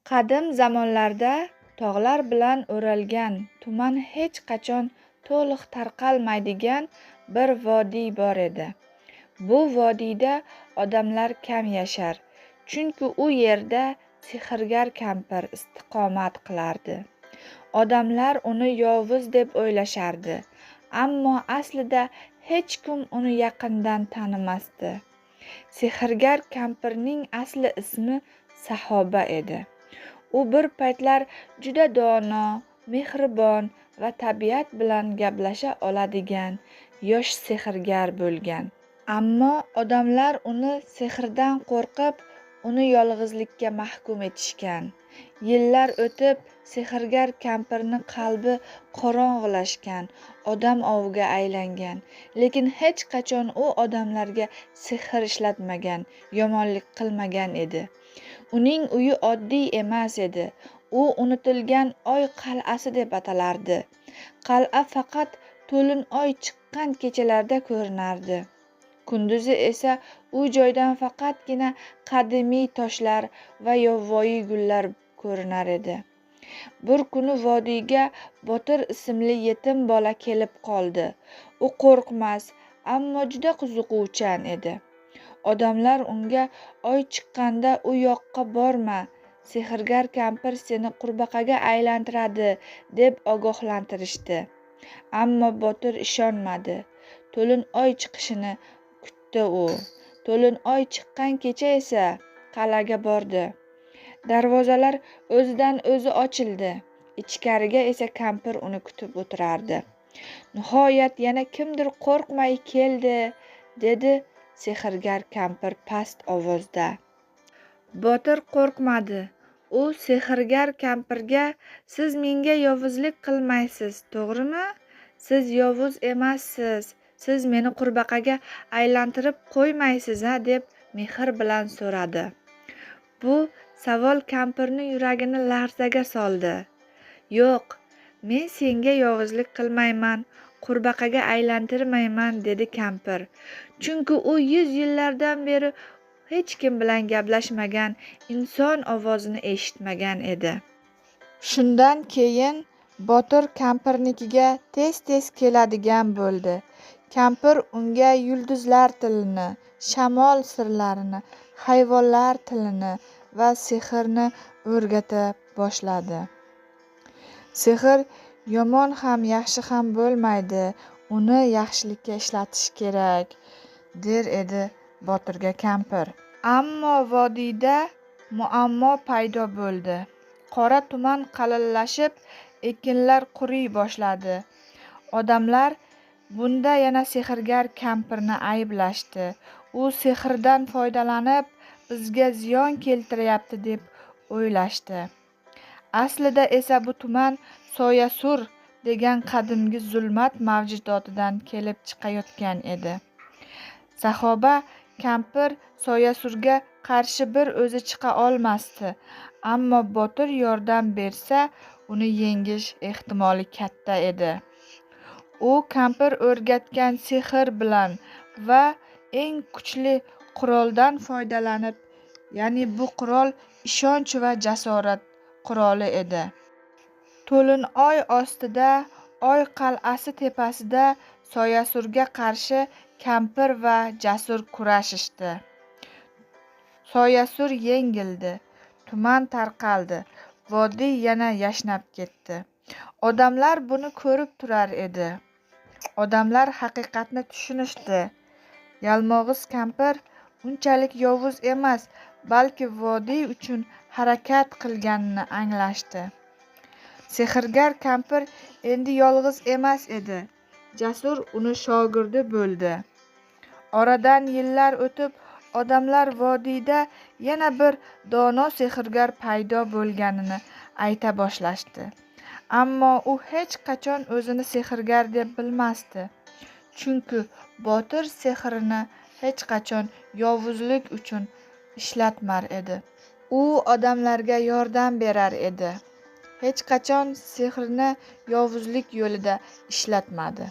Qadim zamonlarda tog'lar bilan o'ralgan, tuman hech qachon to'liq tarqalmaydigan bir vodiy bor edi. Bu vodiyda odamlar kam yashar, chunki u yerda sehrgar kampir istiqomat qilardi. Odamlar uni yovuz deb o'ylashardi, ammo aslida hech kim uni yaqindan tanimasdi. Sehrgar kampirning asli ismi Sahoba edi. U bir paytlar juda dono, mehribon va tabiat bilan gaplasha oladigan yosh sehrgar bo'lgan. Ammo odamlar uni sehrdan qo'rqib, uni yolg'izlikka mahkum etishgan. Yillar o'tib, sehrgar kampirni qalbi qorong'ilashgan, odam oviga aylangan. Lekin hech qachon u odamlarga sehr ishlatmagan, yomonlik qilmagan edi. Uning uyi oddiy emas edi. U unutilgan Oy qal'asi deb atalardi. Qal'a faqat to'lin oy chiqqan kechalarda ko'rinardi. Kunduzi esa u joydan faqatgina qadimiy toshlar va yovvoyi gullar ko'rinar edi. Bir kuni vodiyga Botir ismli yetim bola kelib qoldi. U qo'rqmas, ammo juda qiziquvchan edi. Odamlar unga oy chiqqanda u yoqqa borma, sehrgar kampir seni qurbaqaga aylantiradi deb ogohlantirishdi. Ammo Botir ishonmadi. To'lin oy chiqishini kutdi u. To'lin oy chiqqan kecha esa qal'aga bordi. Darvozalar o'zidan o'zi ochildi. Ichkariga esa kampir uni kutib o'tirardi. Nihoyat yana kimdir qo'rqmay keldi, dedi sehrgar kampir past ovozda. Botir qo'rqmadi. U sehrgar kampirga: "Siz menga yovuzlik qilmaysiz, to'g'rimi? Siz yovuz emassiz. Siz meni qurbaqaga aylantirib qo'ymaysiz-a?" deb mehr bilan so'radi. Bu savol kampirning yuragini larzaga soldi. "Yo'q, men senga yovuzlik qilmayman, qurbaqaga aylantirmayman", dedi kampir. Chunki u yuz yillardan beri hech kim bilan gaplashmagan, inson ovozini eshitmagan edi. Shundan keyin Botir kampirnikiga tez-tez keladigan bo'ldi. Kampir unga yulduzlar tilini, shamol sirlarini, hayvonlar tilini va sehrni o'rgata boshladi. Sehr yomon ham, yaxshi ham bo'lmaydi, uni yaxshilikka ishlatish kerak, der edi Botirga kampir. Ammo vodiyda muammo paydo bo'ldi. Qora tuman qalinlashib, ekinlar quriy boshladi. Odamlar bunda yana sehrgar kampirni ayblashdi. U sehrdan foydalanib, bizga ziyon keltiryapti deb o'ylashdi. Aslida esa bu tuman Soyasur degan qadimgi zulmat mavjudotidan kelib chiqayotgan edi. Sahoba kampir Soyasurga qarshi bir o'zi chiqa olmasdi, ammo Botir yordam bersa, uni yengish ehtimoli katta edi. U kampir o'rgatgan sehr bilan va eng kuchli quroldan foydalanib, ya'ni bu qurol ishonch va jasorat quroli edi. To'lin oy ostida, Oy qal'asi tepasida Soyasurga qarshi kampir va Jasur kurashishdi. Soyasur yengildi, tuman tarqaldi, vodiy yana yashnab ketdi. Odamlar buni ko'rib turar edi. Odamlar haqiqatni tushunishdi. Yalmog'iz kampir unchalik yovuz emas, balki vodiy uchun harakat qilganini anglashdi. Sehrgar kampir endi yolg'iz emas edi. Jasur uni shogirdi bo'ldi. Oradan yillar o'tib, odamlar vodiyda yana bir dono sehrgar paydo bo'lganini ayta boshlashdi. Ammo u hech qachon o'zini sehrgar deb bilmasdi. Chunki Botir sehrini hech qachon yovuzlik uchun ishlatmar edi. U odamlarga yordam berar edi. Hech qachon sehrni yovuzlik yo'lida ishlatmadi.